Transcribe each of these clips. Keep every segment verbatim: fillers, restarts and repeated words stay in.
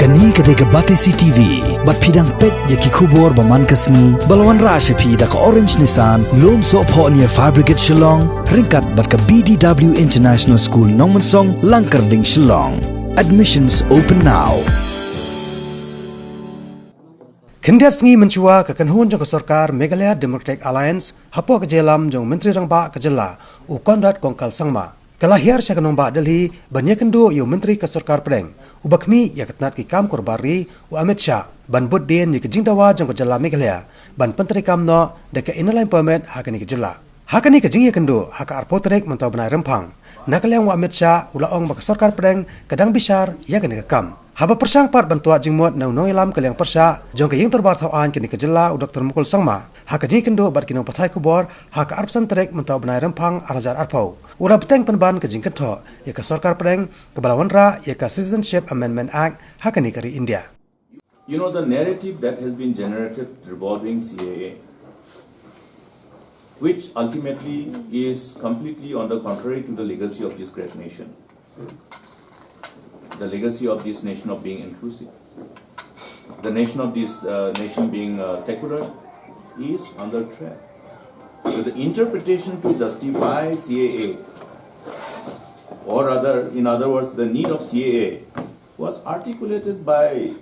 Kane ka dei ka Batesi T V, bad phi dang peit ïa ki khubor ba man ka sngi, ba la wanrah sha phi da ka Orange Nissan, Lumsohphoh near Fire Brigade Shillong, ryngkat bad ka B D W International School Nongmensong, Langkyrding, Shillong. Admissions open now. Khyndiat sngi mynshuwa ka kynhun jong ka sorkar Meghalaya Democratic Alliance hapoh ka jingïalam jong u Myntri Rangbah ka jylla, u Conrad Kongkal Sangma, ka la hiar sha ka nongbah Delhi ban ïakynduh ïa u Myntri ka sorkar pdeng uba khmih ïa ka tnat ki kam kyrpang ri, u Amit Shah, ban bud dien ïa ka jingdawa jong ka jylla Meghalaya ban pyntreikam noh da ka Inner Line Permit ha kane ka jylla. Ha kane ka jingïakynduh ha ka arphew tarik mynta u bnai Rymphang, na ka liang u Amit Shah u la ong ba ka sorkar pdeng ka dang bishar ïa kane ka kam. Haba pyrshang pat ban tuah jingmut na u nongïalam ka liang pyrshah jong ka ïing dorbar thaw aiñ kane ka jylla, u Doktor Mukul Sangma, ha ka jingïakynduh bad ki nongpathai khubor ha ka arphew san tarik mynta u bnai Rymphang ar hajar arphew, u la bteng pynban ka jingkynthoh ïa ka sorkar pdeng kaba la wanrah ïa ka Citizenship Amendment Act ha kane ka ri India. You know, the narrative that has been generated revolving C A A, which ultimately is completely on the contrary to the legacy of this great nation. The legacy of this nation of being inclusive, the nation of this uh, nation being uh, secular, is under threat. So the interpretation to justify C A A, or rather, in other words, the need of C A A, was articulated by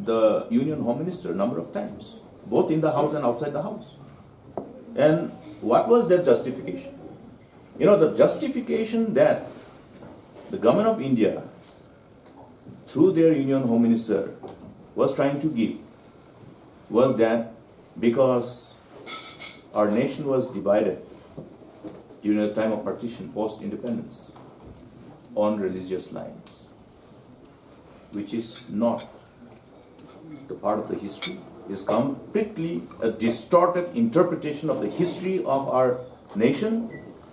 the Union Home Minister a number of times, both in the House and outside the House. And what was that justification? You know, the justification that the government of India, through their Union Home Minister, was trying to give was that because our nation was divided during the time of partition, post independence, on religious lines, which is not the part of the history, is completely a distorted interpretation of the history of our nation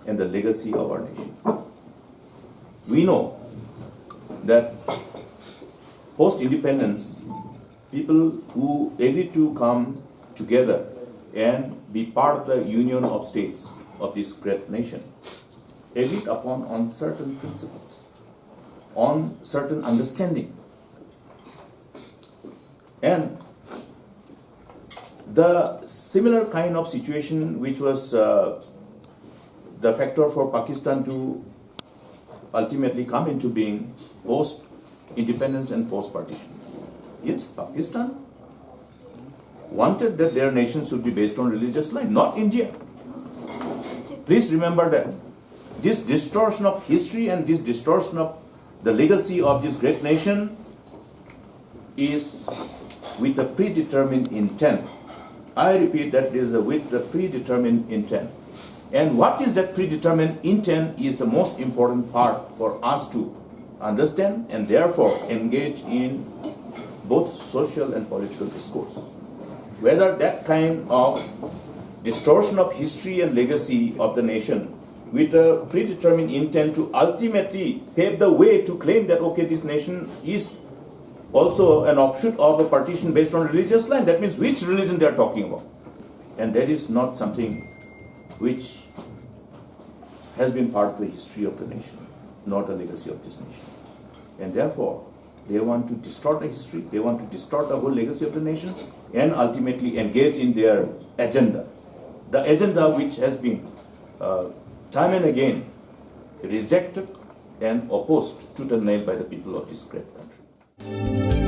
and the legacy of our nation. We know that post independence, people who agreed to come together and be part of the union of states of this great nation agreed upon on certain principles, on certain understanding. And the similar kind of situation which was uh, the factor for Pakistan to ultimately come into being post independence and post partition. Yes, Pakistan wanted that their nation should be based on religious line, not India. Please remember that this distortion of history and this distortion of the legacy of this great nation is with a predetermined intent. I repeat that is with the predetermined intent. And what is that predetermined intent is the most important part for us to understand and therefore engage in both social and political discourse. Whether that kind of distortion of history and legacy of the nation with a predetermined intent to ultimately pave the way to claim that, okay, this nation is also an offshoot of a partition based on religious line. That means which religion they are talking about. And that is not something which has been part of the history of the nation, nor the legacy of this nation. And therefore, they want to distort the history, they want to distort the whole legacy of the nation, and ultimately engage in their agenda. The agenda which has been uh, time and again rejected and opposed tooth and nail by the people of this great country.